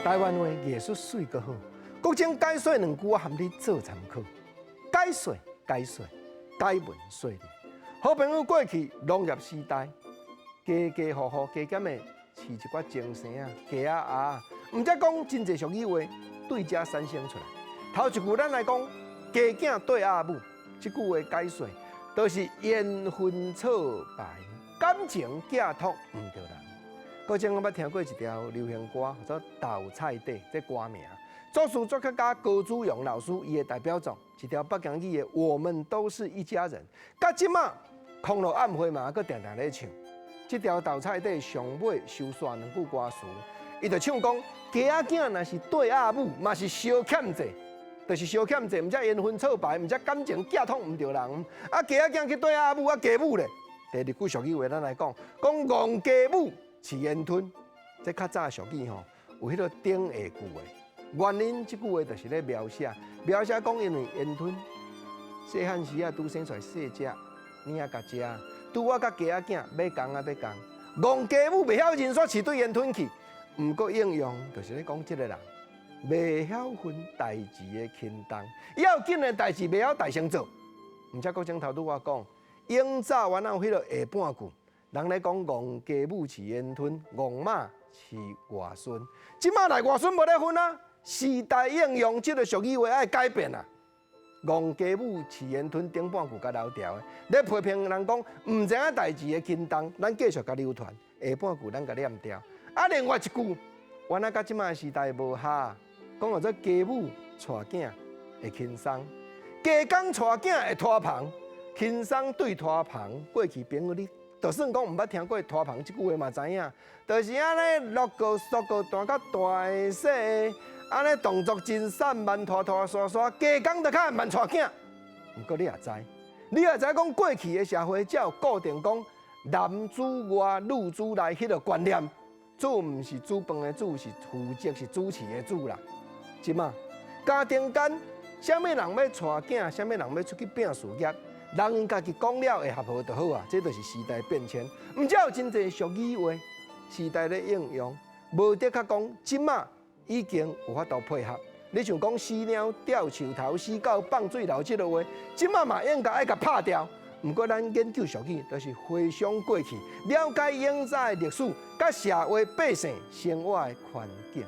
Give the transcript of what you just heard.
台灣話藝術媠閣好，國政解說兩句，我含你做參考。解說解說，解文說理。好朋友，過去農業時代，家家戶戶加減的飼一寡精牲仔、雞仔鴨，毋才講真濟俗語話對這產生出來。頭一句咱來講，雞囝綴鴨母，這句話解說，就是緣分錯排，感情寄託毋著人。閣前我捌聽過一條流行歌，叫做《豆菜底》，這歌名。作詞作曲家高子榮老師，伊的代表作一條北京語的《我們都是一家人》。佮這馬康樂暗會嘛，閣定定咧唱。這條豆菜底上尾收煞兩句歌詞，伊就唱講：雞仔囝若是綴鴨母，嘛是相欠債，就是相欠債，毋才緣分錯排，毋才感情寄託毋著人。啊，雞仔囝去綴鴨母，啊，雞母咧。第二句俗語話，咱來講，講戇雞母飼煙吞，這較早俗語吼，有彼個頂下句的。原因這句話就是咧描寫，描寫講因為煙吞細漢時啊，拄生出來細隻，你仔共食，拄仔佮雞仔囝欲仝啊欲仝，戇雞母袂曉認煞飼對煙吞去。毋過應用就是咧講這個人袂曉分代誌的輕重，要緊的代誌袂曉代先做。毋才閣前頭拄我講，永早原來有彼個下半句，人咧講戇雞母飼煙吞，戇媽飼外孫。這馬來外孫無咧分啊！時代應用這個俗語話愛改變啊！戇雞母飼煙吞頂半句較老調的，咧批評人講毋知影代誌的輕重，咱繼續共流傳。下半句咱共念掉。啊，另外一句，原來佮這馬時代無合，講叫做雞母帶囝會輕鬆，雞公帶囝會拖棚，輕鬆對拖棚。過去朋友你就算講毋捌聽過拖棚這句話嘛知影，就是按呢落個縮個彈較大細。按呢動作真散漫，拖拖沙沙，雞公就較慢帶囝。毋過你也知，你也知講過去的社會才有固定講男主外女主內彼個觀念。主毋是煮飯的煮，是負責是主持的主啦。這馬家庭間，啥物人欲帶囝，啥物人欲出去拼事業，人𪜶家己講了會合和就好啊。這就是時代變遷。毋才有真濟俗語話，時代咧應用，無的確講這馬已經有法度配合。你像講死貓吊樹頭，死狗放水流這個話，這馬嘛應該愛共拍掉。毋過咱研究俗語，就是回想過去，了解永早的歷史，佮社會百姓生活的環境。